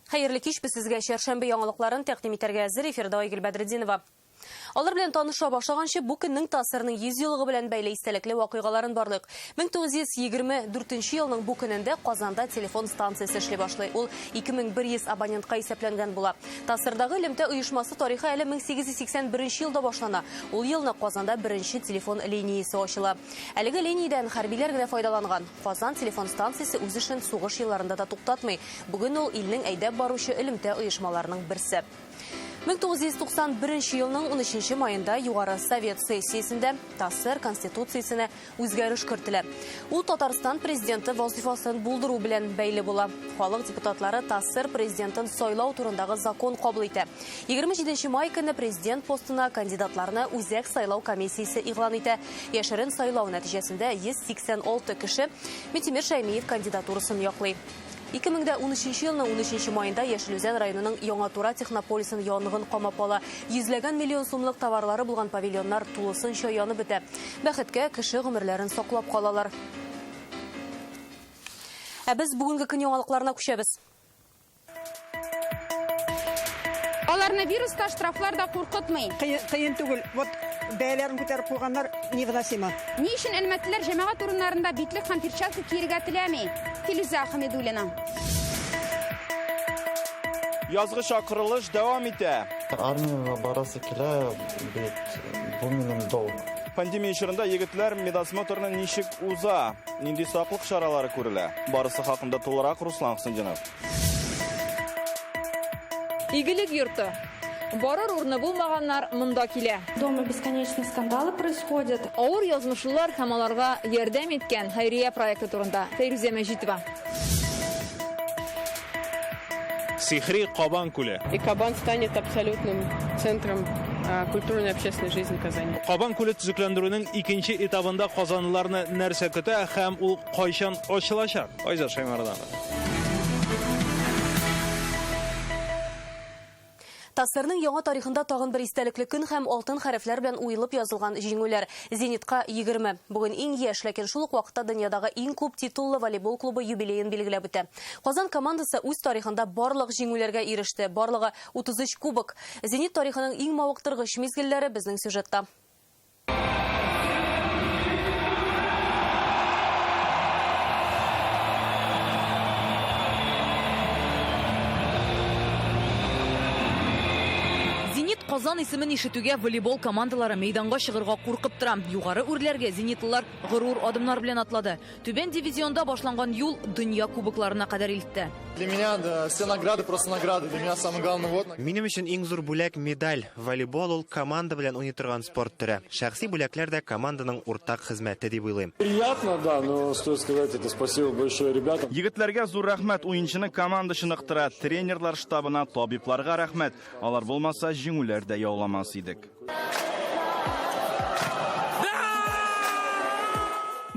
Хәерле кич, без сезгә чәршәмбе яңалыкларын тәкъдим итәргә әзер, эфирда Айгөл Бәдретдинова. Алар белән таныша башлаганчы, бу көннең ТАССРның 100 еллыгы белән бәйле истәлекле вакыйгаларын барлыйк. 1924 елның бу көнендә Казанда телефон станциясе эшли башлый. Ул 2100 абонентка исәпләнгән була. ТАССРдагы элемтә оешмасы тарихы әле 1881 елда башлана. Ул елны Казанда беренче телефон линиясе ачыла. Әлеге линиядән хәрбиләр генә файдаланган. Казан телефон станциясе үз эшен сугыш елларында да туктатмый. Бүген ул илнең әйдәп баручы элемтә оешмаларының берсе. 1991 елның 13 маенда Югары Совет сессиясендә ТАССР Конституциясенә үзгәреш кертелә. Ул Татарстан президенты вазифасын булдыру белән бәйле була. Халык депутатлары ТАССР президентын сайлау турындагы закон кабул итә. 27 май көне президент постына кандидатларны Үзәк сайлау комиссиясе игълан итә. Яшерен сайлау нәтиҗәсендә 186 кеше Митимир Шәймиев кандидатурасын яклый. 2013 елның 13 маенда Яшел Үзән районының Яңа Тура технополисын янгын камап ала. Йөзләгән миллион сумлык товарлары булган павильоннар тулысынча янып бетә. Бәхеткә, кеше гомерләрен саклап калалар. Ә без бүгенге көн яңалыкларына күчәбез. Аларны вирус та, штрафлар да куркытмый. Кыен түгел. Вот бәяләрен күтәреп куйганнар, невыносимо. Ни өчен әлмәтлеләр җәмәгать урыннарында битлек һәм перчатка киергә теләми? Филүзә Хәмидуллина. Язгы чакырылыш дәвам итә. Армиягә барасы килә бит, бу минем долг. Пандемия чорында егетләр медосмотрны ничек уза? Нинди саклык чаралары күрелә? Барысы хакында тулырак Руслан Хөсендинов. Игелек йорты. Барыр урыны булмаганнар монда килә. Дома бесконечные скандалы происходят. Авыр язмышлылар һәм аларга ярдәм иткән хәйрия проекты турында Фәйрүзә Мәҗитова. Сихри Кабан күле. И Кабан станет абсолютным центром культурной и общественной жизни Казани. Кабан күле төзекләндерүнең икенче этабында казанлыларны нәрсә көтә һәм ул кайчан ачылачак? Айзат Шаймарданов. ТАССРның яңа тарихында тагын бер истәлекле көн һәм алтын хәрефләр белән уелып язылган җиңүләр. Зенитка 20. Бүген иң яшь, ләкин шул ук вакытта дөньядагы иң күп титуллы волейбол клубы юбилеен билгеләп үтә. Казан командасы үз тарихында барлык җиңүләргә иреште. Барлыгы 33 кубок. Зенит тарихының иң мавыктыргыч мизгелләре безнең сюжетта. Зенит Казан исемен ишетүгә волейбол командалары мәйданга чыгырга куркып тора. Югары үрләргә зенитлылар горур адымнар белән атлады. Түбән дивизионда башланган юл дөнья кубокларына кадәр илтте. Для меня, да, все награды просто награды. Для меня самое главное вот. Минем өчен иң зур бүләк медаль. Волейбол ул команда белән уйный торган спорт төре. Шәхси бүләкләр дә команданың уртак хезмәте дип уйлыйм. Приятно, да, но стоит сказать, это спасибо большое ребятам. Егетләргә зур рәхмәт, уенчыны команда чыныктыра, тренерлар штабына, табибларга рәхмәт. Алар булмаса, җиңүләр дә яуламас идек.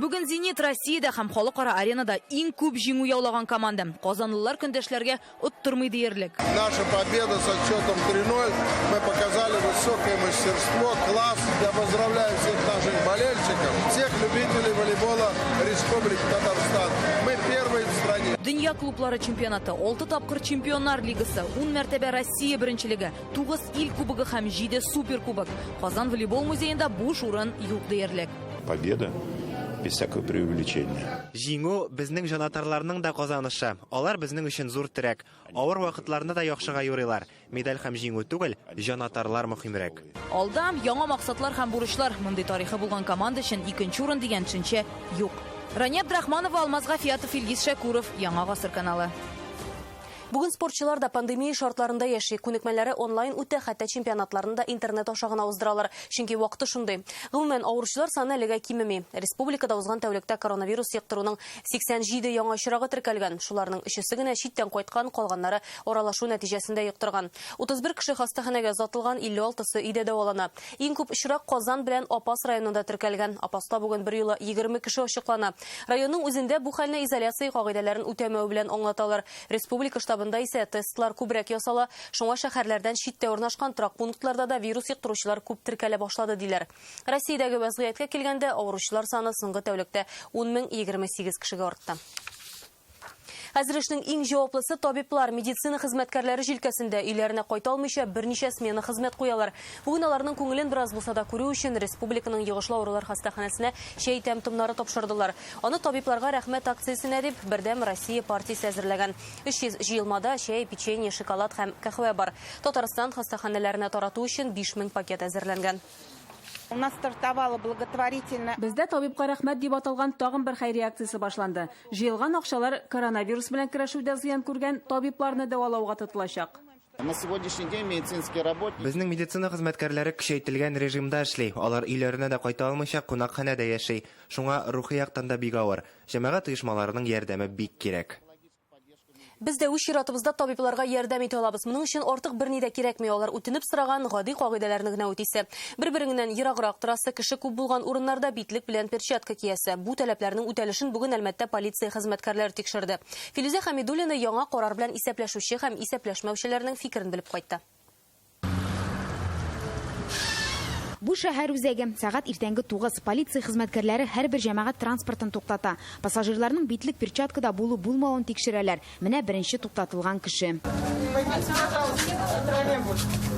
Бүген Зенит Россиядә һәм халыкара аренада иң күп җиңү яулаган команда. Казанлылар көндәшләргә оттырмый диярлек. Наша победа со счетом 3-0. Мы показали высокое мастерство, класс. Я поздравляю всех наших болельщиков, всех любителей волейбола Республики Татарстан. Мы первые в стране. Дөнья клублары чемпионаты, 6 тапкыр Чемпионнар лигасы, 10 мәртәбә Россия беренчелеге, 9 ил кубогы һәм 7 суперкубок. Казан волейбол музеенда буш урын юк диярлек. Победа без всякого преувеличения. Җиңү, безнең җанатарларның да казанышы. Алар безнең өчен зур терәк. Авыр вакытларны да яхшыга юрыйлар. Медаль һәм җиңү түгел, җанатарлар мөһимрәк. Алда, яңа максатлар һәм бурычлар. Мондый тарихы булган команда өчен икенче урын дигән төшенчә юк. Рания Абдрахманова, Алмаз Гафиятов, Илгиз Шәкүров, Яңа гасыр каналы. Бүген спортчылар да пандемия шартларында яши. Күнекмәләре онлайн үтә, хәтта чемпионатларны да интернет аша гына уздыралар. Чөнки вакыты шундый. Гомумән, авыручылар саны әлегә кимеми. Республикада узган тәүлектә коронавирус йоктыруның 87 яңа очрагы теркәлгән. Шуларның өчесе генә читтән кайткан, калганнары аралашу нәтиҗәсендә йоктырган. 31 кеше хастаханәгә озатылган, 56-сы өйдә дәвалана. Иң күп очрак Казан белән Апас районында теркәлгән. Апаста бүген берьюлы 20 кеше ачыклана. Районның үзендә бу хәлне изоляция кагыйдәләрен үтәмәү белән аңлаталар. Республика штабында исә тестлар күбрәк ясала, шуңа шәһәрләрдән читтә урнашкан торак пунктларда да вирус йоктыручылар күп теркәлә башлады, диләр. Россиядәге вәзгыятькә килгәндә, авыручылар саны соңгы тәүлектә 10 мең 28 кешегә артты. Хәзер эшнең иң җаваплысы табиблар, медицина хезмәткәрләре җилкәсендә. Өйләренә кайта алмыйча берничә смена хезмәт куялар. Бүген аларның күңелен бераз булса да күрү өчен республиканың йогышлы авырулар хастаханәсенә чәй тәм-томнары тапшырдылар. Аны табибларга рәхмәт акциясенә дип Бердәм Россия партиясе әзерләгән. 300 җыелмада чәй, печенье, шоколад һәм каһвә бар. Татарстан хастаханәләренә тарату өчен 5000 пакет әзерләнгән. У нас стартовала благотворительная... Бездә табибка рәхмәт дип аталган тагын бер хәйрия акциясе башланды. Җыелган акчалар коронавирус белән көрәшүдә зыян күргән табибларны дәвалауга тотылачак. На сегодняшний день медицинские работники... Безнең медицина хезмәткәрләре көчәйтелгән режимда эшли. Алар өйләренә дә кайта алмыйча кунакханәдә яши. Шуңа рухи яктан да бик авыр. Җәмәгать оешмаларының ярдәме бик кирәк. Без дә үз чиратыбызда табибларга ярдәм итә алабыз. Моның өчен артык берни дә кирәкми. Алар үтенеп сораган гади кагыйдәләрне генә үтисе. Бер-береңнән ераграк торасы, кеше күп булган урыннарда битлек белән перчатка киясе. Бу таләпләрнең үтәлешен бүген Әлмәттә полиция хезмәткәрләре тикшерде. Филүзә Хәмидуллина яңа карар белән исәпләшүче һәм исәпләшмәүчеләрнең фикерен белеп кайтты. Бу шәһәр үзәге. Сәгать иртәнге 9. Полиция хезмәткәрләре һәрбер җәмәгать транспортын туктата. Пассажирларның битлек, перчаткада булу булмавын тикшерәләр. Менә беренче туктатылган кеше.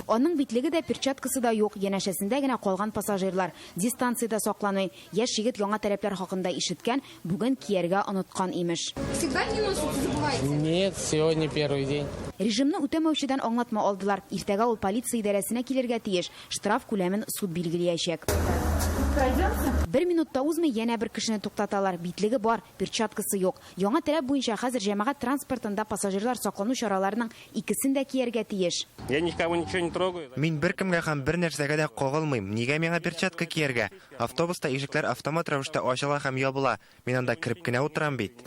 Аның битлеге дә, перчаткасы да юк. Янәшәсендә генә калган пассажирлар. Дистанция дә сакланмый. Яшь егет яңа таләпләр хакында ишеткән, бүген кияргә оныткан имеш. Всегда не носите, забываете? Нет, сегодня первый день. Режимны үтәмәүчедән аңлатма алдылар. Иртәгә ул полиция идарәсенә килергә тиеш. Штраф күләмен суд билгеләячәк. Бер минут та узмый, янә бер кешене туктаталар. Битлеге бар, перчаткасы юк. Яңа таләп буенча хәзер җәмәгать транспортында пассажирлар саклану чараларының икесен дә кияргә тиеш. Я никого ничего не трогаю. Мин беркемгә һәм бер нәрсәгә дә кагылмыйм. Нигә миңа перчатка кияргә? Автобуста ишекләр автомат рәвештә ачыла һәм ябыла. Мин анда кереп кенә утырам бит.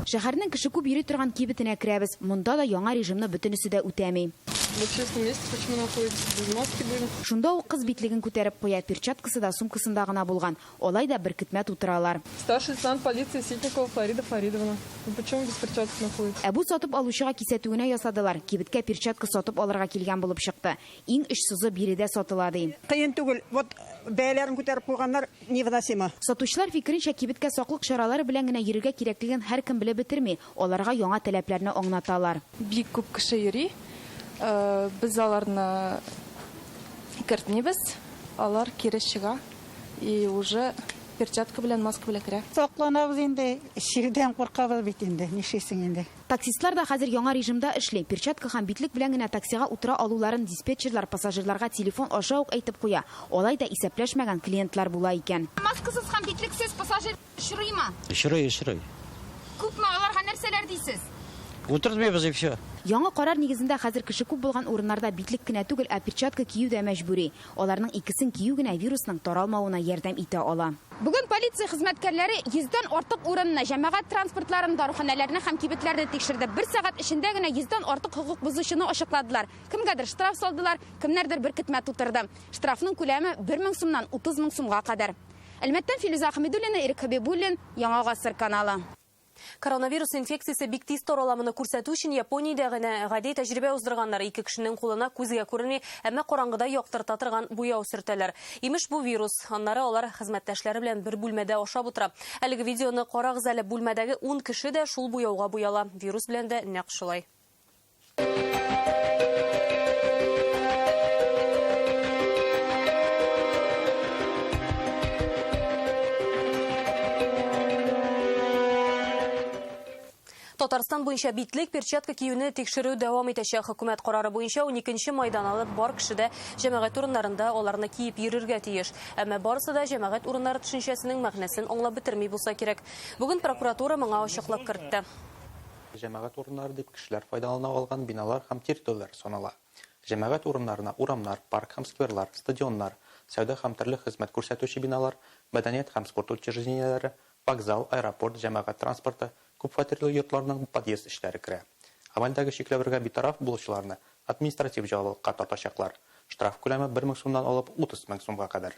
Шәһәрнең кеше күп йөри торган кибетенә керәбез. Монда да яңа режимны бөтенесе дә үтәми. В общественном месте почему находитесь? Без маски были. Шунда ук кыз битлеген күтәреп куя, перчаткасы да сумкасында гына булган. Алай да беркетмә тутыралар. Старший лейтенант полиции Ситникова Флорида Фаридовна. Вы почему без перчаток находитесь? Ә бу сатып алучыга кисәтү генә ясадылар. Кибеткә перчатка сатып алырга килгән булып чыкты. Иң очсызы биредә сатыла ди. Кыен түгел. Вот бәяләрен күтәреп куйганнар невыносимо. Сатучылар фикеренчә, кибеткә саклык чаралары белән генә йөрергә кирәклеген һәркем белеп бетерми. Аларга яңа таләпләрне аңлаталар. Бик күп кеше йөри. Без аларны кертмибез. Алар кире чыга. И уже перчатка белән, маска белән керә. Сакланабыз инде, чирдән куркабыз бит инде, нишлисең инде. Таксистлар да хәзер яңа режимда эшли. Перчатка һәм битлек белән генә таксига утыра алуларын диспетчерлар пассажирларга телефон аша ук әйтеп куя. Алай да исәпләшмәгән клиентлар була икән. Маскасыз һәм битлексез пассажир очрыймы? Очрый, очрый. Күпме аларга нәрсәләр дисез? Утыртмыйбыз и все. Яңа карар нигезендә хәзер кеше күп булган урыннарда битлек кенә түгел, ә перчатка кию дә мәҗбүри. Аларның икесен кию генә вирусның таралмавына ярдәм итә ала. Бүген полиция хезмәткәрләре 100дән артык урынны, җәмәгать транспортларын, даруханәләрне һәм кибетләрне тикшерде. Бер сәгать эчендә генә 100дән артык хокук бозучыны ачыкладылар. Кемгәдер штраф салдылар, кемнәрдер беркетмә тутырды. Штрафның күләме 1000 сумнан 30 000 сумга кадәр. Әлмәттән Филүзә Хәмидуллина, Ирек Хәбибуллин, Яңа Гасыр каналы. Коронавирус инфекциясе бик тиз тарала. Моны күрсәтү өчен Япониядә генә гади тәҗрибә уздырганнар. Ике кешенең кулына күзгә күренми, әмма караңгыда яктырта торган буяу сөртәләр. Имеш, бу вирус. Аннары алар хезмәттәшләре белән бер бүлмәдә ашап утыра. Әлеге видеоны карагыз әле, бүлмәдәге 10 кеше дә шул буяуга буяла. Вирус белән дә нәкъ шулай. Татарстан буенча битлек, перчатка киюне тикшерү дәвам итәчәк. Хөкүмәт карары буенча 12 майдан алып бар кеше дә җәмәгать урыннарында аларны киеп йөрергә тиеш. Әмма барысы да җәмәгать урыннары төшенчәсенең мәгънәсен аңлап бетерми булса кирәк. Бүген прокуратура моңа ачыклык кертте. Җәмәгать урыннары дип кешеләр файдалана алган биналар һәм территорияләр санала. Җәмәгать урыннарына урамнар, парк һәм скверлар, стадионнар, сәүдә һәм төрле хезмәт күрсәтүче биналар, мәдәният һәм спорт учреждениеләре, вокзал, аэропорт, җәмәгать транспорты, күпфатирлы йортларның подъезд эшләре керә. Гамәлдәге чикләүләргә битараф булучыларны административ җаваплылыкка тартачаклар. Штраф күләме 1000 сумнан алып 30 000 сумга кадәр.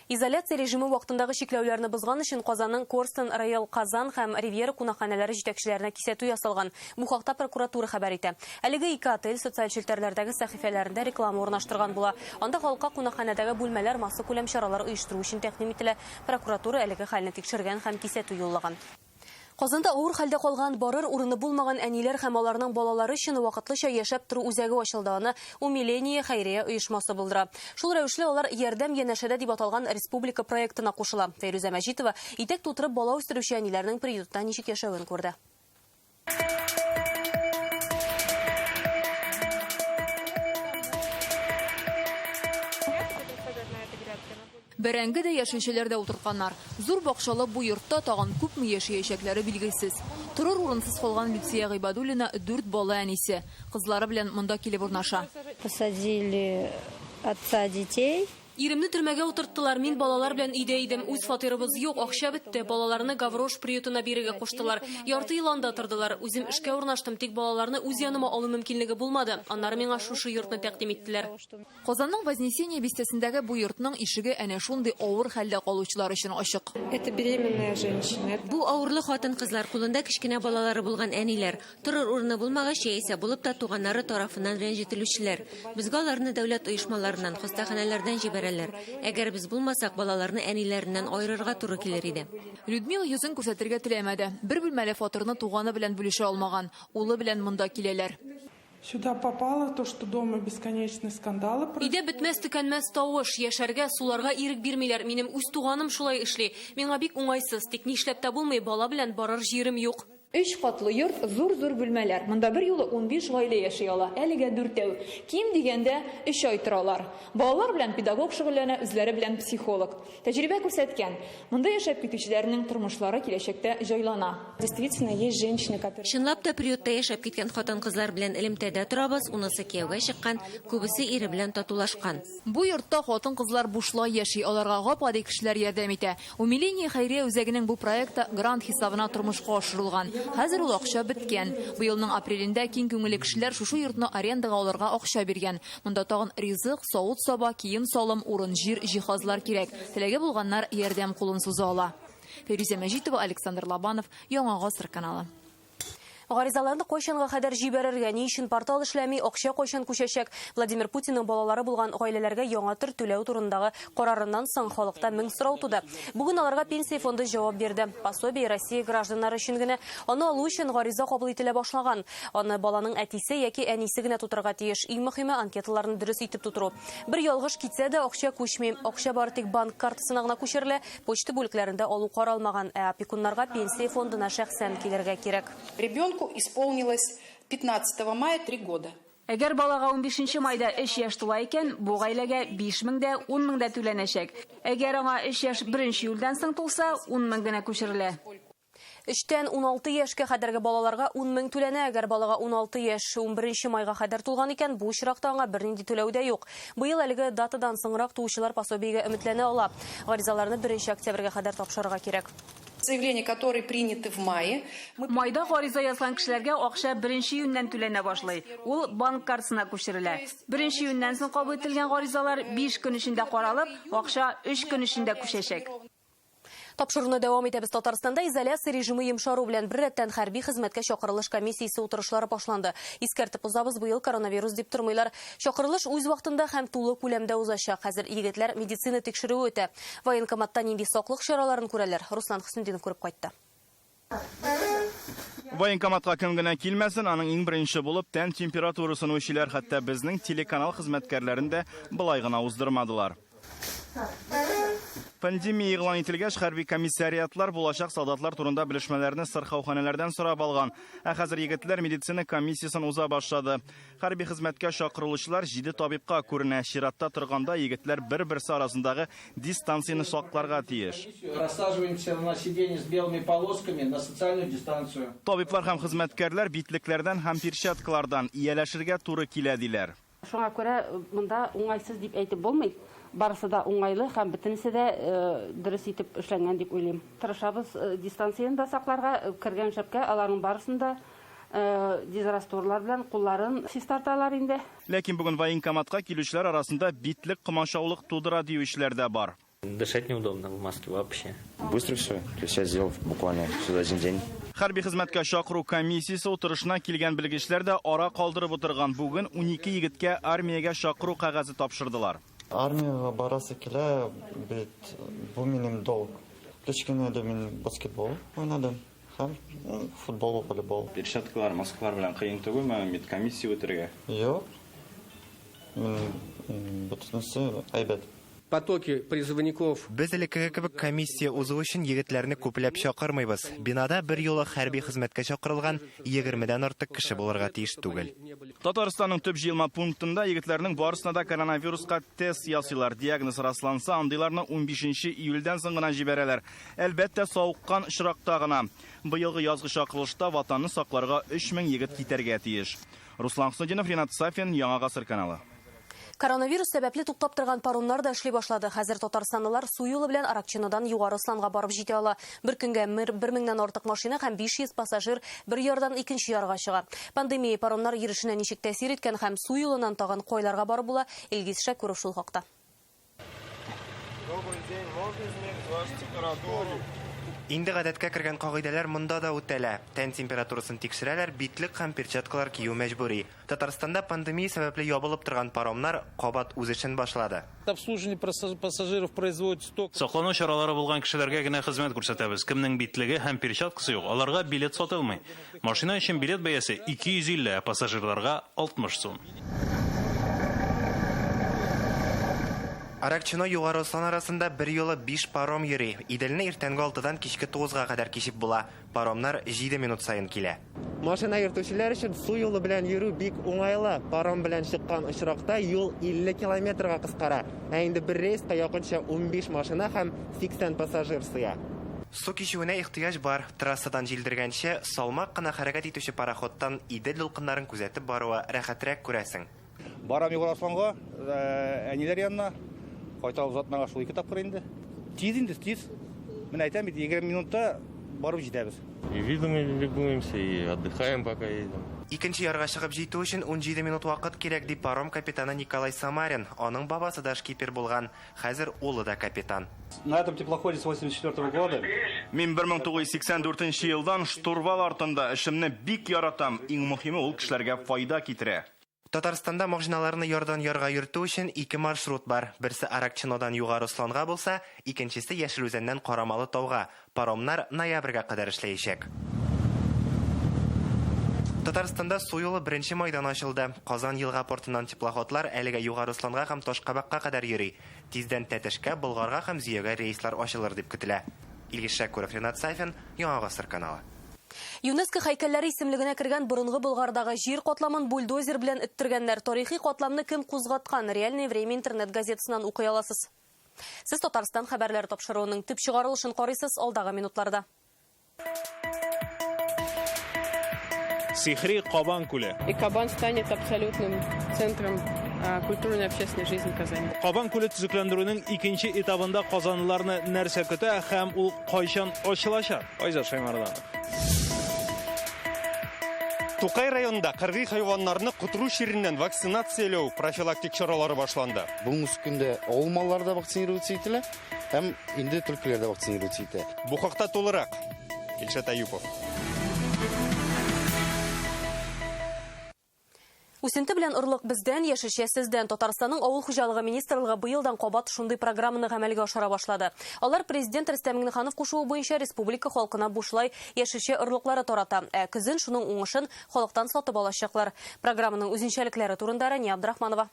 Изоляция режимы вакытындагы чикләүләрне бозган өчен Казанның Корстон, Роял Казан һәм Ривьера кунакханәләре җитәкчеләренә кисәтү ясалган. Бу хакта прокуратура хәбәр итә. Әлеге ике отель социаль челтәрләрдәге сәхифәләрендә реклама урнаштырган була. Анда халыкка кунакханәдәге бүлмәләр массакүләм чаралар оештыру өчен тәкъдим ителә. Прокуратура әлеге хәлне тикшергән һәм кисәтү юллаган. Казанда авыр хәлдә калган, барыр урыны булмаган әниләр һәм аларның балалары өчен вакытлыча яшәп тору үзәге ачылды. Аны Умиление хәйрия оешмасы булдыра. Шул рәвешле алар Ярдәм янәшәдә дип аталган республика проектына кушыла. Фәйрүзә Мәҗитова итәк тутырып бала үстерүче әниләрнең приютта ничек яшәвен күрде. Бәрәңге дә, яшелчәләр дә утыртканнар. Зур бакчалы бу йортта тагын күпме яшәячәкләре билгесез. Торыр урынсыз калган Люция Гыйбадуллина дүрт бала әнисе. Кызлары белән монда килеп урнаша. Посадили отца детей. Иремне төрмәгә утырттылар. Мин балалар белән өйдә идем. Үз фатирыбыз юк, акча бетте. Балаларны Гаврош приютына бирергә куштылар. Ярты ел анда тордылар. Үзем эшкә урнаштым, тик балаларны үз яныма алу мөмкинлеге булмады. Аннары миңа шушы йортны тәкъдим иттеләр. Казанның Вознесение бистәсендәге бу йортның ишеге әнә шундый авыр хәлдә калучылар өчен ачык. Это беременная женщина. Бу авырлы хатын-кызлар, кулында кечкенә балалары булган әниләр, торыр урыны булмагач яисә булып та туганнары тарафыннан рәнҗетелүчеләр. Безгә аларны дәүләт оешмаларыннан, хастаханәләрдән җибәрәләр. Әгәр без булмасак, балаларны әниләреннән аерырга туры килер иде. Людмила йөзен күрсәтергә теләмәде. Бер бүлмәле фатирны туганы белән бүлешә алмаган. Улы белән монда киләләр. Сюда попало то, что дома бесконечные скандалы. Өйдә бетмәс төкәнмәс тавыш, яшәргә, суларга ирек бирмиләр. Минем үз туганым шулай эшли. Миңа бик уңайсыз, тик нишләп тә булмый, бала белән барыр җирем юк. Өч катлы йорт, зур-зур бүлмәләр. Монда бер юлы 15 гаилә яши ала. Әлегә дүртәү. Ким дигәндә өч ай торалар. Балалар белән педагог шөгыльләнә, үзләре белән психолог. Тәҗрибә күрсәткән, монда яшәп китүчеләрнең тормышлары киләчәктә җайлана. Действительно, есть женщины, которые... Чынлап та приютта яшәп киткән хатын-кызлар белән элемтәдә торабыз, унысы кияүгә чыккан, күбесе ире белән татулашкан. Бу йортта хатын-кызлар бушлай яши, аларга гап-гади кешеләр ярдәм итә. Умиление хәйрия үзәгенең бу проекты грант хисабына тормышка ашырылган. Хәзер ул акча беткән. Быелның апрелендә киң күңелле кешеләр шушы йортны арендага алырга акча биргән. Монда тагын ризык, савыт-саба, кием-салым, урын-җир, җиһазлар кирәк. Теләге булганнар ярдәм кулын суза ала. Фәйрүзә Мәҗитова, Александр Лобанов, Яңа Гасыр каналы. Гаризаларны кайчанга кадәр җибәрергә, ни өчен портал эшләми, акча кайчан күчәчәк? Владимир Путинның балалары булган гаиләләргә яңа төр түләү турындагы карарыннан соң халыкта мең сорау туды. Бүген аларга Пенсия фонды җавап бирде. Пособие Россия гражданнары өчен генә. Аны алу өчен гариза кабул ителә башлаган. Аны баланың әтисе яки әнисе генә тутырырга тиеш. Иң мөһиме анкеталарны дөрес итеп тутыру. Бер ялгыш китсә дә акча күчми. Акча бары тик банк картасына гына күчерелә. Почта бүлекләрендә алу каралмаган. Ә опекуннарга Пенсия фондына шәхсән килергә кирәк. Ребенку исполнилось 15 мая 3 года. Әгәр балага 15 майда 3 яшь тула икән, бу гаиләгә 5 мең дә 10 мең дә түләнәчәк. Әгәр аңа 3 яшь 1 июльдән соң тулса, 10 мең генә күчерелә. 3-тән 16 яшькә кадәрге балаларга 10 мең түләнә. Әгәр балага 16 яшь 11 майга кадәр тулган икән, бу очракта аңа бернинди түләү дә юк. Быел әлеге датадан соңрак туучылар пособиегә өметләнә ала. Гаризаларны 1 октябрьгә кадәр тапшырырга кирәк. Заявления, которые приняты в мае. Майда гариза язган кешеләргә акча 1 июньнән түләнә башлый. Ул банк картасына күчерелә. 1 июньнән соң кабул ителгән гаризалар 5 көн эчендә каралып, акча 3 көн эчендә күчәчәк. Тапшыруны дәвам итәбез. Татарстанда изоляция режимы йомшару белән беррәттән хәрби хезмәткә чакырылыш комиссиясе утырышлары башланды. Искәртеп узабыз, быел коронавирус дип тормыйлар. Чакырылыш үз вакытында һәм тулы күләмдә узачак. Хәзер егетләр медицина тикшерүе үтә. Военкоматта нинди саклык чараларын күрәләр? Руслан Хөснетдинов күреп кайтты. Военкоматка кем генә килмәсен, аның иң беренче булып тән температурасын үлчиләр, хәтта безнең телеканал хезмәткәрләрен дә былай гына уздырмадылар. Пандемия игълан ителгәч, хәрби комиссариатлар булачак солдатлар турында белешмәләрне сырхауханәләрдән сорап алган. Ә хәзер егетләр медицина комиссиясен уза башлады. Хәрби хезмәткә чакырылучылар 7 табибка күренә. Чиратта торганда егетләр бер-берсе арасындагы дистанцияне сакларга тиеш. Рассаживаемся на сиденье с белыми полосками на социальную дистанцию. Табиблар һәм хезмәткәрләр битлекләрдән һәм перчаткалардан ияләшергә туры килә диләр. Шуңа күрә монда уңайсыз дип әйтеп булмый. Барысы да уңайлы һәм бөтенесе дә дөрес итеп эшләнгән дип уйлыйм. Тырышабыз дистанцияне дә сакларга, кергән шәпкә аларның барысын да дезрастворлар белән кулларын чистарталар инде. Ләкин бүген военкоматка килүчеләр арасында битлек комачаулык тудыра диючеләр дә бар. Дышать неудобно в маске вообще. Быстро все, то есть я сделал буквально все за один день. Хәрби хезмәткә чакыру комиссиясе утырышына килгән белгечләр дә ара калдырып утырган. Бүген 12 егеткә армиягә чакыру кәгазе тапшырдылар. Армиягә барасы килә, бит бу минем долг. Кечкенәдә мин баскетбол уйнадым. Һәм футбол, волейбол. Перчаткалар, маскалар белән кыен түгелме медкомиссия үтәргә? Юк. Мин бөтенесе әйбәт. Потоки призывников. Без элеккеге кебек комиссия узу өчен егетләрне күпләп чакырмыйбыз. Бинада бер юлы хәрби хезмәткә чакырылган 20дән артык кеше булырга тиеш түгел. Татарстанның төп җыелма пунктында егетләрнең барысына да коронавируска тест ясыйлар. Диагноз расланса, андыйларны 15 июльдән соң гына җибәрәләр. Әлбәттә, савыккан очракта гына. Быелгы язгы чакырылышта ватанны сакларга 3000 егет китәргә тиеш. Руслан Хөснетдинов, Ринат Сафин, Яңа Гасыр каналы. Коронавирус сәбәпле туктап торган паромнар да эшли башлады. Хәзер татарстанлылар су юлы белән Аракчинодан Югары Осланга барып җитә ала. Бер көнгә 1000ннән артык машина һәм 500 пассажир бер ярдан икенче ярга чыга. Пандемия паромнар йөрешенә ничек тәэсир иткән һәм су юлыннан тагын кайларга барып була, Илгиз Шәкүров шул хакта. Добрый день, можно измерить вашу температуру? Инде гадәткә кергән кагыйдәләр монда да үтәлә. Тән температурасын тикшерәләр, битлек һәм перчаткалар кию мәҗбүри. Татарстанда пандемия сәбәпле ябылып торган паромнар кабат үз эшен башлады. Обслуживание пассажиров производится только... Саклану чаралары булган кешеләргә генә хезмәт күрсәтәбез. Кемнең битлеге һәм перчаткасы юк, аларга билет сатылмый. Машина өчен билет бәясе 250, ә пассажирларга 60 сум. Аракчино Югары Ослан арасында бер юлы 5 паром йөри. Иделне иртәнге 6-дан кичке 9-га кадәр кичеп була. Паромнар 7 минут саен килә. Машина йөртүчеләр өчен су юлы белән йөрү бик уңайлы. Паром белән чыккан очракта юл 50 километрга кыскара. Ә инде бер рейска якынча 15 машина һәм 80 пассажир сыя. Су кичүенә ихтыяҗ бар. Трассадан җилдергәнче, салмак кына хәрәкәт итүче пароходтан Идел дулкыннарын күзәтеп баруы рәхәтрәк күрәсең. Барам Югары Осланга, әниләр янына. Кайта озатмага шул 2 тапкыр инде. Тиз инде, тиз. Менә әйтәм бит, 20 минутта барып җитәбез. И видом любуемся, и отдыхаем, пока едем. Икенче ярга чыгып җитү өчен 17 минут вакыт кирәк, ди паром капитаны Николай Самарин. Аның бабасы да шкипер булган, хәзер улы да капитан. На этом теплоходе с 84 года. Мин 1984 елдан штурвал артында эшемне бик яратам. Иң мөһиме ул кешеләргә файда китерә. Татарстанда машиналарны ярдан ярга йөртү өчен 2 маршрут бар. Берсе Аракчинодан Югары Осланга булса, икенчесе Яшел Үзәннән Карамалы тауга. Паромнар ноябрьгә кадәр эшләячәк. Татарстанда су юлы 1 майдан ачылды. Казан елга портыннан теплоходлар әлегә Югары Осланга һәм Ташкабакка кадәр йөри. Тиздән Тәтешкә, Болгарга һәм Зөягә рейслар ачылыр дип көтелә. Илгиз Шәкүров, Ринат Сафин, Яңа Гасыр каналы. ЮНЕСКО һәйкәлләре исемлегенә кергән борынгы Болгардагы җир катламын бульдозер белән эттергәннәр. Тарихи катламны кем кузгаткан? Реальное время интернет газетасыннан укый аласыз. Сез Татарстан хәбәрләре тапшыруының төп чыгарылышын карыйсыз алдагы минутларда. Сихри Кабан күле. И Кабан станет абсолютным центром культурной и общественной жизни Казани. Кабан күле төзекләндерүнең икенче этабында казанлыларны нәрсә көтә һәм ул кайчан ачылачак? Айзат Шаймарданов. Тукай районында кыргый хайваннарны котыру чиреннән вакцинацияләү профилактик чаралары башланды. Бүгенге көндә авыл маллары да вакцинироваться ителә һәм инде төлкеләр дә вакцинироваться итә. Бу хакта тулырак Илшат Аюпов. Үсенте белән орлык бездән, яшелчә сездән. Татарстанның авыл хуҗалыгы министрлыгы быелдан кабат шундый программаны гамәлгә ашыра башлады. Алар президент Рөстәм Миңнеханов кушуы буенча республика халкына бушлай яшелчә орлыклары тарата. Ә көзен шуның уңышын халыктан сатып алачаклар. Программаның үзенчәлекләре турында Рания Абдрахманова.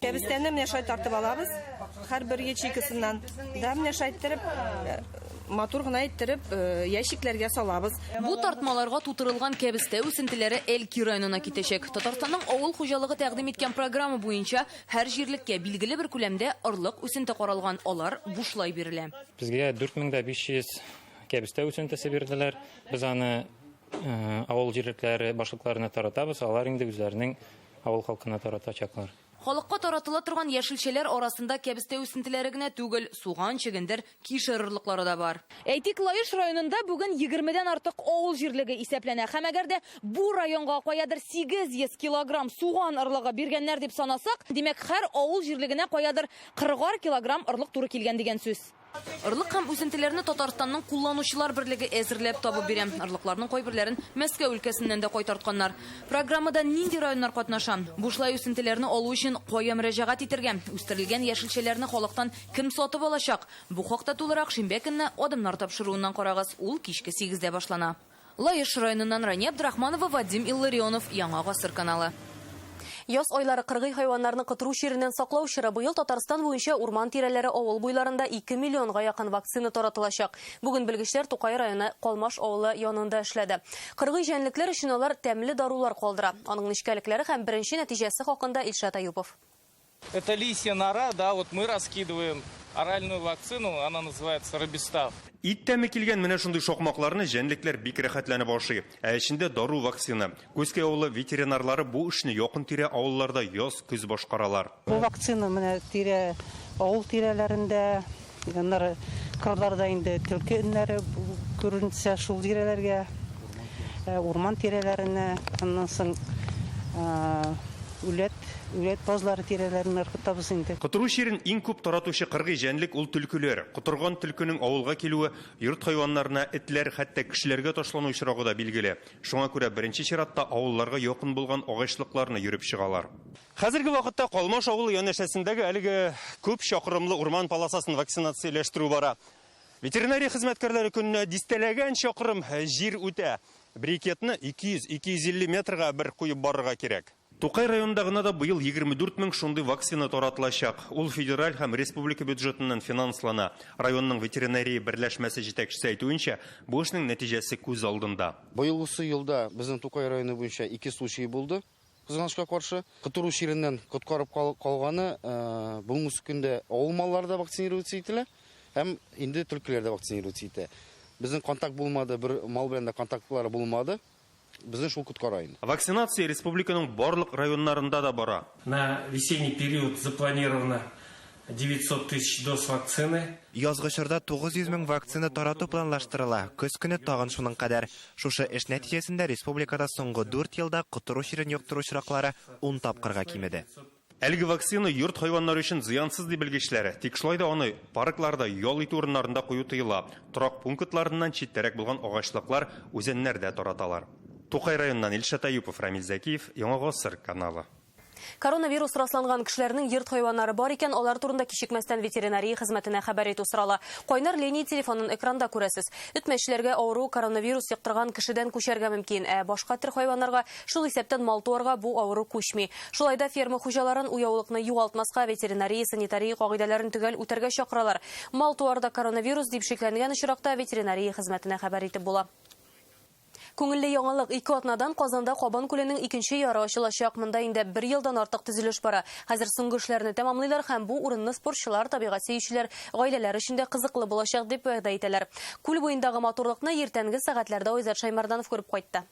Кәбестәне менә шулай тартып алабыз, һәрбер ячейкасыннан. Да, менә шулай иттереп, матур гына иттереп, ящикләргә салабыз. Бу тартмаларга тутырылган кәбестә үсентеләре Әлки районына китәчәк. Татарстанның авыл хуҗалыгы тәкъдим иткән программа буенча һәр җирлеккә билгеле бер күләмдә орлык үсенте каралган, алар бушлай бирелә. Безгә 4500 кәбестә үсентесе бирделәр. Без аны авыл җирлекләре башлыкларына таратабыз, алар инде үзләренең авыл халкына таратачаклар. Халыкка таратыла торган яшелчәләр арасында кәбестә үсентеләре генә түгел, суган, чөгендер, кишер орлыклары да бар. Әйтик, Лаеш районында бүген 20дән артык авыл җирлеге исәпләнә. Һәм әгәр дә бу районга каядыр 800 килограмм суган орлыгы биргәннәр дип санасак, димәк, һәр авыл җирлегенә каядыр 40 килограмм орлык туры килгән дигән сүз. Орлык һәм үсентеләрне Татарстанның кулланучылар берлеге әзерләп табып бирә. Орлыкларның кайберләрен Мәскәү өлкәсеннән дә кайтартканнар. Программада нинди районнар катнаша? Бушлай үсентеләрне алу өчен кая мөрәҗәгать итәргә? Үстерелгән яшелчәләрне халыктан кем сатып алачак? Бу хакта тулырак шимбә көнне Адымнар тапшыруыннан карагыз. Ул кичке 8-дә башлана. Лаеш районыннан Рания Абдрахманова, Вадим Илларионов, Яңа гасыр каналы. Яз айлары кыргый хайваннарны котыру чиреннән саклау чоры. Быел Татарстан буенча урман тирәләре, авыл буйларында 2 миллионга якын вакцина таратылачак. Бүген белгечләр Тукай районы Калмаш авылы янында эшләде. Кыргый җәнлекләр өчен алар тәмле дарулар калдыра. Аның нечкәлекләре һәм беренче нәтиҗәсе хакында Илшат Аюпов. Это лисья нора, да, вот мы раскидываем оральную вакцину, она называется Рабистав. Ит тәме килгән менә шундый шакмакларны җәнлекләр бик рәхәтләнеп ашый. Ә эчендә дару вакцина. Күзкәй авылы ветеринарлары бу эшне якын-тирә авылларда яз, көз башкаралар. Бу вакцина менә тирә авыл тирәләрендә, аннары кырларда инде төлке өннәре күренсә шул тирәләргә, урман тирәләренә, аннан соң үләт, үләт базлары тирәләренә ыргытабыз инде. Котыру чирен иң күп таратучы кыргый җәнлек ул төлкеләр. Котырган төлкенең авылга килүе, йорт хайваннарына, этләр, хәтта кешеләргә ташлану очрагы да билгеле. Шуңа күрә беренче чиратта авылларга якын булган агачлыкларны йөреп чыгалар. Хәзерге вакытта Калмаш авылы янәшәсендәге әлеге күп чакрымлы урман полосасын вакцинацияләштерү бара. Ветеринария хезмәткәрләре көненә дистәләгән чакрым җир үтә. Брикетны 200-250 метрга бер куеп барырга кирәк. Тукай районында гына да быел 24 мең шундый вакцина таратылачак. Ул федераль һәм республика бюджетыннан финанслана. Районның ветеринария берләшмәсе җитәкчесе әйтүенчә, бу эшнең нәтиҗәсе күз алдында. Быелгысы елда безнең Тукай районы буенча 2 случай булды. Кызганычка каршы, котыру чиреннән коткарып калганы бүгенге көндә авыл маллары да вакцинироваться ителә һәм инде төлкеләр дә вакцинироваться итә. Безнең контакт булмады, бер мал белән дә контактлары булмады. Безне шул коткара инде. Вакцинация республиканың барлык районнарында да бара. На весенний период запланировано 900 тысяч доз вакцины. Язгы чорда 900 мең вакцина тарату планлаштырыла. Көз көне тагын шуның кадәр. Шушы эш нәтиҗәсендә республикада соңгы 4 елда котыру чирен йоктыру очраклары 10 тапкырга кимеде. Әлеге вакцина йорт хайваннары өчен зыянсыз ди белгечләр. Тик шулай да аны паркларда, ял итү урыннарында кую тыела. Торак пунктларыннан читтәрәк булган агачлыклар, үзәннәрдә тараталар. Тукай районыннан Илшат Аюпов, Рамил Зәкиев, Яңа Гасыр каналы. Коронавирус расланган кешеләрнең йорт хайваннары бар икән, алар турында кичекмәстән ветеринария хезмәтенә хәбәр итү сорала. Кайнар линия телефонын экранда күрәсез. Эт-мәчеләргә авыру коронавирус йоктырган кешедән күчәргә мөмкин, ә башка төр хайваннарга, шул исәптән мал-туарга бу авыру күчми. Шулай да ферма хуҗаларын уяулыкны югалтмаска, ветеринария, санитария кагыйдәләрен төгәл үтәргә чакыралар. Мал-туарда коронавирус дип шикләнгән очракта ветеринария хезмәтенә хәбәр итеп була. Күңелле яңалык 2 атнадан Казанда Кабан күленең икенче яры ачылачак. Монда инде бер елдан артык төзелеш бара. Хәзер соңгы эшләрне тәмамлыйлар һәм бу урынны спортчылар, табигать сөючеләр, гаиләләр өчен дә кызыклы булачак дип вәгъдә итәләр. Күл буендагы матурлыкны иртәнге сәгатьләрдә Айзат Шаймарданов күреп кайтты.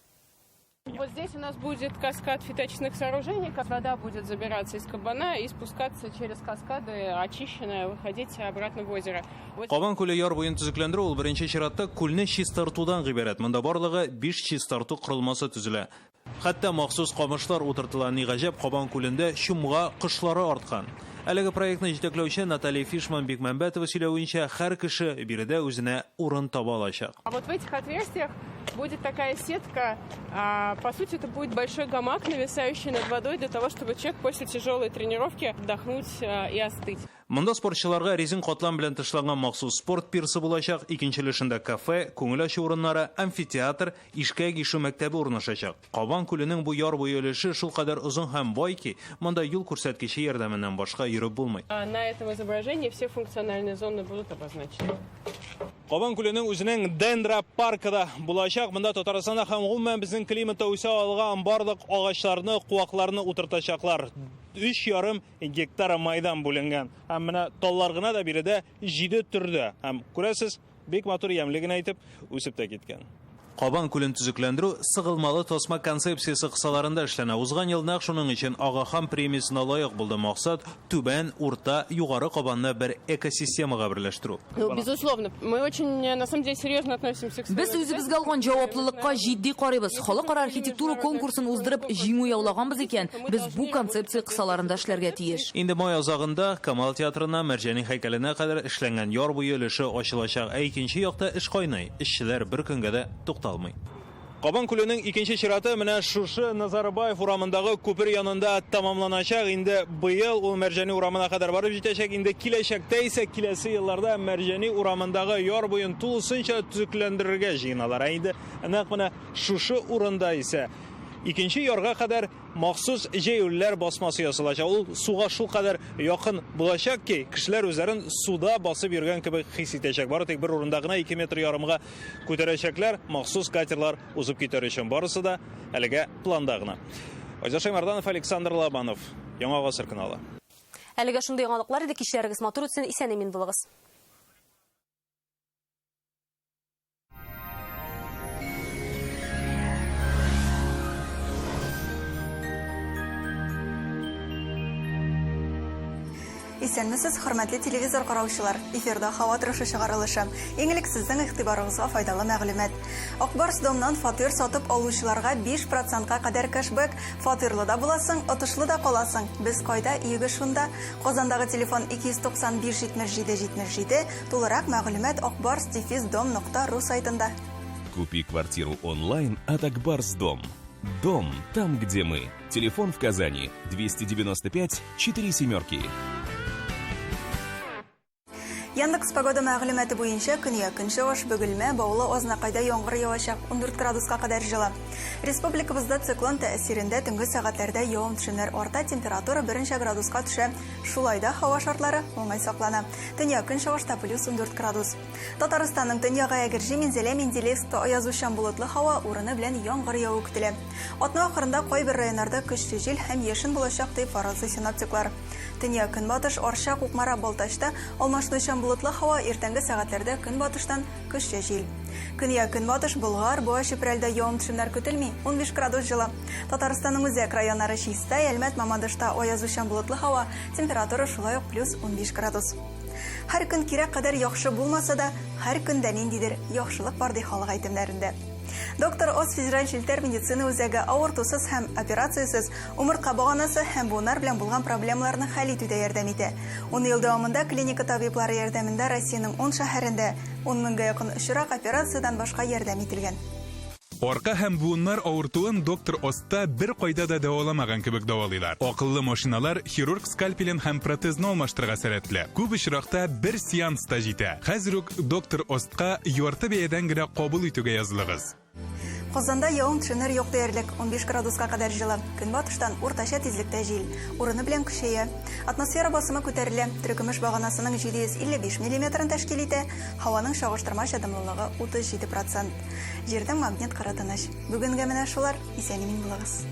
Вот здесь у нас будет каскад фиточных сооружений, как вода будет забираться из кабана и спускаться через каскады, очищенная, выходить обратно в озеро. Вот Кабан күле яр буен төзекләндерү ул беренче чиратта күлне чистартудан гыйбарәт. Монда барлыгы 5 чистарту корылмасы төзелә. Хәтта махсус камышлар утыртыла. Ни гаҗәп, Кабан күлендә чумга кошлары арткан. Әлеге проектны җитәкләүче Наталья Фишман Бекмәмбәтова сөйләвенчә, һәр кеше биредә үзенә урын таба алачак. А вот в этих отверстиях будет такая сетка, по сути, это будет большой гамак, нависающий над водой, для того, чтобы человек после тяжелой тренировки отдохнуть и остыть. Монда спортчыларга резин катлам белән тышланган махсус спорт пирсы булачак, икенче өлешендә кафе, күңел ачу урыннары, амфитеатр, ишкәк ишү мәктәбе урнашачак. Кабан күленең бу яр буе өлеше шулкадәр озын һәм бай ки, монда юл күрсәткече ярдәменнән башка йөреп булмый. На этом изображении все функциональные зоны будут обозначены. Кабан күленең үзенең дендропаркы да булачак. Монда Татарстанда һәм гомумән безнең климатта үсә алган барлык агачларны, куакларны утыртачаклар. Өч ярым гектар майдан бүленгән. Һәм менә таллар гына да биредә 7 төрдә. Һәм күрәсез, бик матур ямьле генә итеп үсеп тә киткән. Кабан күлен төзекләндерү сыгылмалы тасма концепциясе кысаларында эшләнә. Узган ел нәкъ шуның өчен Ага Хан премиясенә лаек булды. Максат түбән, урта, югары Кабанны бер экосистемага берләштерү. Ну, безусловно, мы очень, на самом деле, серьезно относимся к своему Без үзебезгә алган җаваплылыкка җитди карыйбыз. Халыкара архитектура конкурсын уздырып, җиңү яулаганбыз икән, без бу концепция кысаларында эшләргә тиеш. Инде май азагында Камал театрына Мәрҗани һәйкәленә кадәр эшләнгән яр буе өлеше ачылачак. Ә икенче якта эш кайный. Эшчеләр бер көнгә дә тукталмый. Кабан күленең икенче чираты менә шушы Назарбаев урамындагы күпер янында тәмамланачак. Инде быел ул Мәрҗани урамына кадәр барып җитәчәк. Инде киләчәктә исә киләсе елларда Мәрҗани урамындагы яр буен тулысынча төзекләндерергә җыеналар. Ә инде нәкъ менә шушы урында исә икенче ярга кадәр махсус җәяүлеләр басмасы ясалачак. Ул суга шулкадәр якын булачак ки, кешеләр үзләрен суда басып йөргән кебек хис итәчәк. Бары тик бер урында гына 2 метр ярымга күтәрәчәкләр, махсус катерлар узып китәр өчен. Барысы да әлегә планда гына. Айзат Шаймарданов, Александр Лобанов, Яңа Гасыр каналы. Әлегә шундый яңалыклар иде. Кичләрегез матур үтсен, исән-имин булыгыз. Исәнмесез, хөрмәтле телевизор караучылар. Эфирда һава торышы чыгарылышы. Иң элек сезнең игътибарыгызга файдалы мәгълүмат. Ак Барс Домнан фатир сатып алучыларга 5 процентка кадәр кэшбэк. Фатирлы да буласың, отышлы да каласың. Без кайда, йөгеш шунда. Казандагы телефон 295 77 77, тулырак мәгълүмат акбарс-дом.ру сайтында. Купи квартиру онлайн от Акбарс Дом. Дом там, где мы. Телефон в Казани 295 4 семерки. Яндекс Погода мәгълүматы буенча көньяк көнчыгыш Бөгелмә, Баулы, Азнакайда яңгыр явачак, 14 градуска кадәр җылы. Республикабызда циклон тәэсирендә төнге сәгатьләрдә явым-төшемнәр арта, температура берничә градуска төшә. Шулай да һава шартлары уңай саклана. Төньяк көнчыгышта плюс 14 градус. Татарстанның төньягы Әгерҗе, Минзәлә, Менделеевскта аязучан болытлы һава, урыны белән яңгыр яву көтелә. Атна ахырында кайбер районнарда көчле җил һәм яшен булачак, дип фаразлый синоптиклар. Төньяк-көнбатыш, Арча, Кукмара, Балтачта алмашынучан болытлы һава, иртәнге сәгатьләрдә көнбатыштан көчле җил. Көньяк-көнбатыш, Болгар, Буа, Чүпрәлдә явым-төшемнәр көтелми, 15 градус җылы. Татарстанның үзәк районнары Чистай, Әлмәт, Мамадышта аязучан болытлы һава, температура шулай ук плюс 15 градус. Һәр көн кирәк кадәр яхшы булмаса да, һәр көндә ниндидер яхшылык бар, ди халык әйтемнәрендә. Доктор Оз федераль челтәр медицина үзәге авыртусыз һәм операциясез умыртка баганасы һәм буыннар белән булган проблемаларны хәл итүдә ярдәм итә. Ун ел дәвамында клиника табиблары ярдәмендә Россиянең ун шәһәрендә ун меңгә якын очрак операциядән башка ярдәм ителгән. Арка һәм буыннар авыртуын доктор Остта беркайда да дәваламаган кебек дәвалыйлар. Акыллы машиналар хирург скальпелен һәм протезны алмаштырырга сәләтле. Күп очракта бер сеанс та җитә. Хәзер үк доктор Остка ярты бәядән генә кабул итүгә язылыгыз. Казанда явым-төшемнәр юк диярлек, 15 градуска кадәр җылы. Көнбатыштан уртача тизлектә җил. Урыны белән көчәя. Атмосфера басымы күтәрелә. Терекөмеш баганасының 755 миллиметрын тәшкил итә, һаваның чагыштырмача дымлылыгы 37 процент. Җирнең магнит кыры тыныч. Бүгенгә менә шулар. Исән-имин булыгыз.